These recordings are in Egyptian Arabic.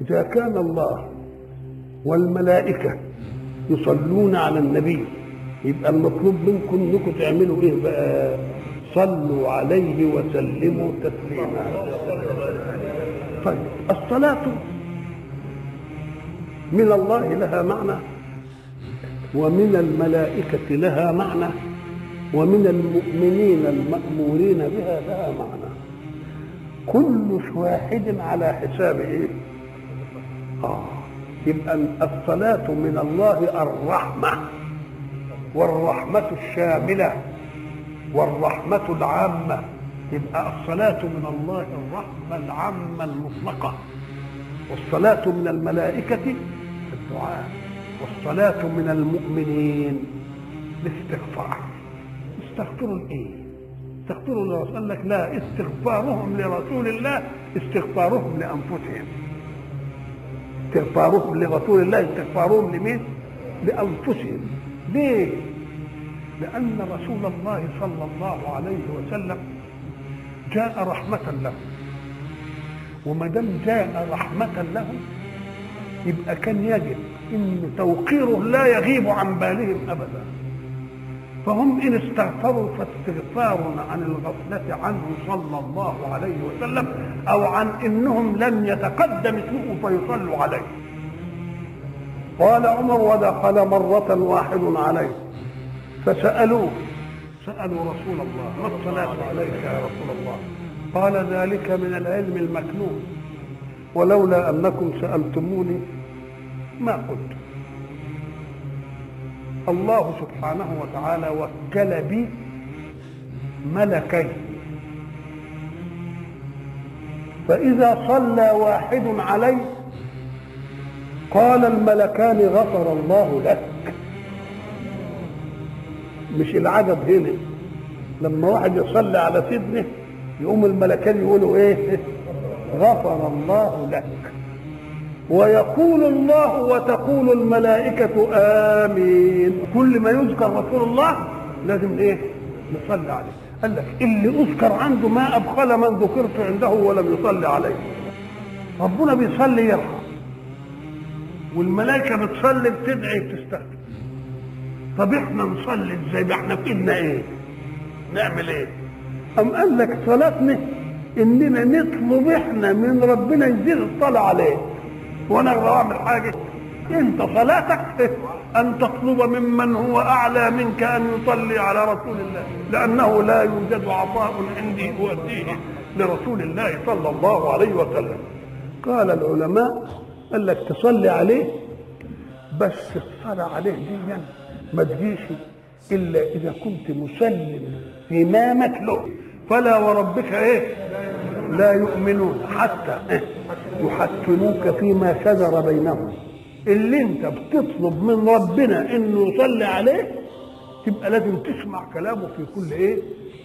إذا كان الله والملائكة يصلون على النبي يبقى المطلوب منكم انكم تعملوا ايه بقى؟ صلوا عليه وسلموا تسليما. طيب الصلاة من الله لها معنى، ومن الملائكة لها معنى، ومن المؤمنين المأمورين بها لها معنى. كل واحد على حساب ايه؟ يبقى الصلاة من الله الرحمة، والرحمة الشاملة، والرحمة العامة. يبقى الصلاة من الله الرحمة العامة المطلقة، والصلاة من الملائكة الدعاء، والصلاة من المؤمنين الاستغفار. استغفروا ايه؟ استغفروا لرسول. قال لك لا، استغفارهم لرسول الله استغفارهم لأنفسهم. استغفارهم لرسول الله استغفارهم لمين؟ لأنفسهم. ليه؟ لأن رسول الله صلى الله عليه وسلم جاء رحمة له، وما دام جاء رحمة له يبقى كان يجب إن توقيره لا يغيب عن بالهم أبدا. فهم إن استغفروا فاستغفار عن الغفلة عنه صلى الله عليه وسلم، أو عن إنهم لم يتقدم اسمه فيصلوا عليه. قال عمر: ودخل مرة واحد عليه فسألوه، سألوا رسول الله: ما الصلاة عليك يا رسول الله؟ قال: ذلك من العلم المكنون، ولولا أنكم سألتموني ما قلت. الله سبحانه وتعالى وكل بي ملكين، فإذا صلى واحد عليه قال الملكان: غفر الله لك. مش العجب هنا لما واحد يصلي على سيدنا يقوم الملكان يقولوا ايه؟ غفر الله لك. ويقول الله وتقول الملائكة آمين. كل ما يذكر رسول الله لازم ايه؟ نصلي عليه. قال لك اللي أذكر عنده ما أبخل من ذكرت عنده ولم يصلي عليه. ربنا بيصلي يرحم، والملائكة بتصلي بتدعي بتستغفر. طب احنا نصلي ازاي؟ احنا في ايدنا ايه؟ نعمل ايه؟ أم قال لك صلاتنا اننا نطلب احنا من ربنا يزيد الصلاة عليه. وانا اقدر اعمل حاجة؟ انت صلاتك ان تطلب ممن هو اعلى منك ان يصلي على رسول الله، لانه لا يوجد عطاء عندي اؤديه لرسول الله صلى الله عليه وسلم. قال العلماء، قال لك تصلي عليه، بس الصلاة عليه دي ما تجيش الا اذا كنت مسلم امامك له. فلا وربك ايه؟ لا يؤمنون حتى إيه؟ يحكموك فيما شجر بينهم. اللي انت بتطلب من ربنا انه يصلي عليه تبقى لازم تسمع كلامه في كل ايه؟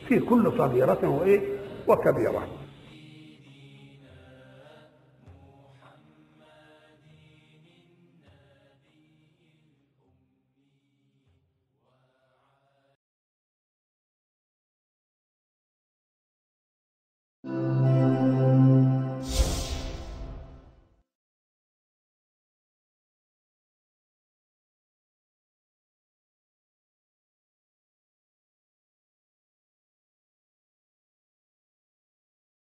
في كل صغيرة وايه؟ وكبيرة.